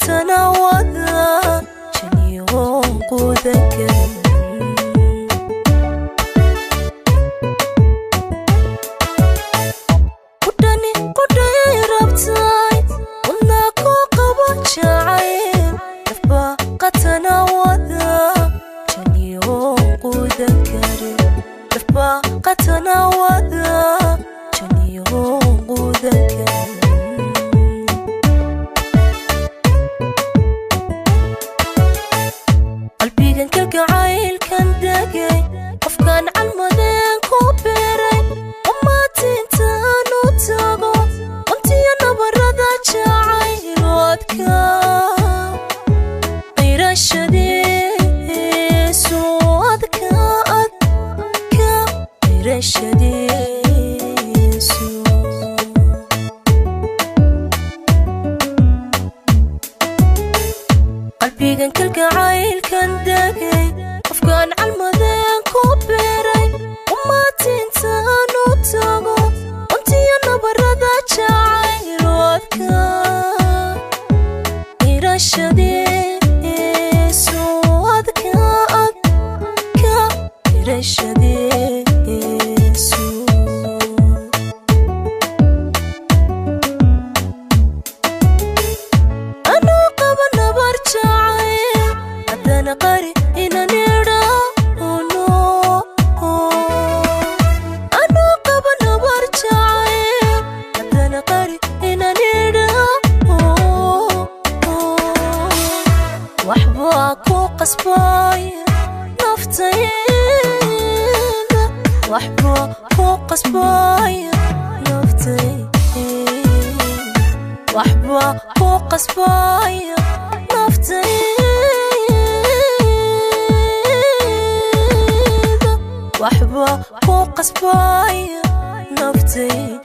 qatana wada janiyoon quudan karin. Qudhani qudhay rabtay wadnaa ku qabo jacayl nafba qatana wada janiyoon quudan karin. Nafba qatana wada janiyoon quudan karin. Qalbigan kalgacaylkan degay qofkan calmadeen ku beeray umaatintaan u tago qontiyo nabarada jacayl adka qirashadiisu adka adka qirashadiisu. Qalbigan kalgacaylkan degay qofkan calmadeen ku beeray umaatintaan u tago qontiyo nabarada jacayl adka qirashadiisu adka adka qirashadiisu. Anuu qaba nabar jacayl haddana qari inan idhaahno. Anuu qaba nabar jacayl haddana qari inan idhaahno. Waxbaa ku qasbaya naftayda, waxbaa ku qasbaya naftayda, waxbaa ku qasbaya naftayda, waxbaa ku qasbaya naftayda.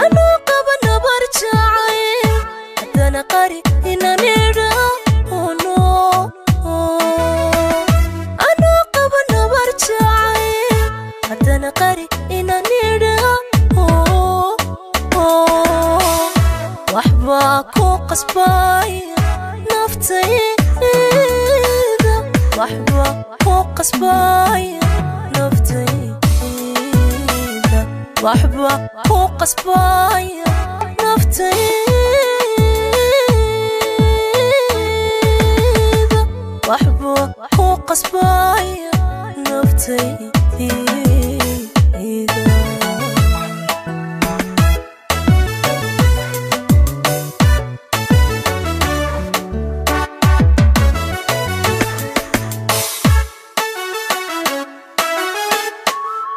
Anuu qaba nabar jacayl haddana qari inan idhaahno. Anuu qaba nabar jacayl haddana qari inan idhaahno. Waxbaa ku qasbaya naftayda, waxbaa ku qasbaya naftayda, waxbaa ku qasbaya naftayda, waxbaa ku qasbaya naftayda.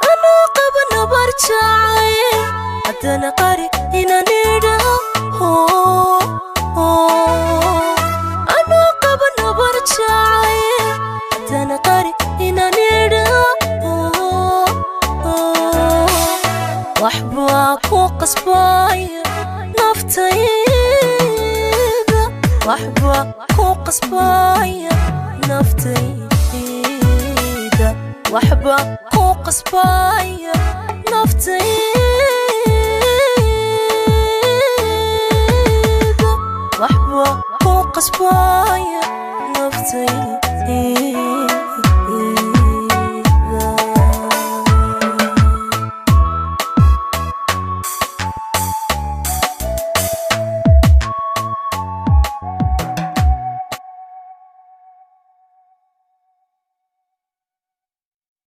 Anuu qaba nabar jacayl haddana qari inan idhaahno. Anuu qaba nabar jacayl haddana qari inan idhaahno. Waxbaa ku qasbaya naftayda, waxbaa ku qasbaya naftayda, waxbaa ku qasbaya naftayda, waxbaa ku qasbaya naftayda.